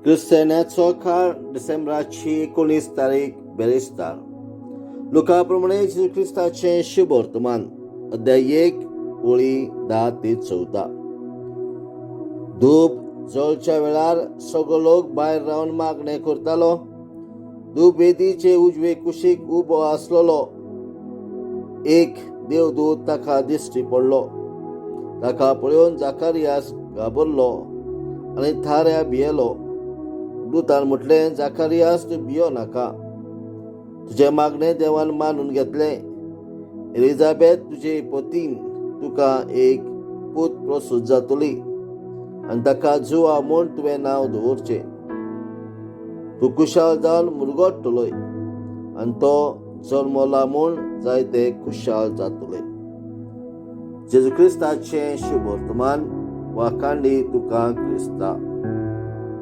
क्रिस्तांवाचो काळ, डिसेंबराची 19 तारीख, बेरेस्तार. लुका प्रमाणे जेजू क्रिस्ताचें शुभवर्तमान, अध्याय 1, ओळी 10 ते 14. धूप जळच्या वेळार सगळो लोक भायर रावन मागणें करतालो. धूप वेदीचे उजवे कुशीक उबो आसलेलो एक देवदूत ताका दिश्टी पडलो. ताका पळोवन जाकारियास घाबरलो आनी थाऱ्या भियेलो. दुतान म्हटलें, "जाकारियास, तूं भियो नाका. तुजें मागणें देवान मानून घेतलें. एलिझाबेथ तुजे पतीन तुका एक पूत प्रसूत जातली आनी ताका जुवांव म्हूण तुवें नांव दवरचें. तूं खुशाल जावन मुरगट्टलोय आनी तो जल्मला म्हूण जायते खुशाल जातले." जेजू क्रिस्ताचें शुभवर्तमान. वाखाणणी तुका क्रिस्ता.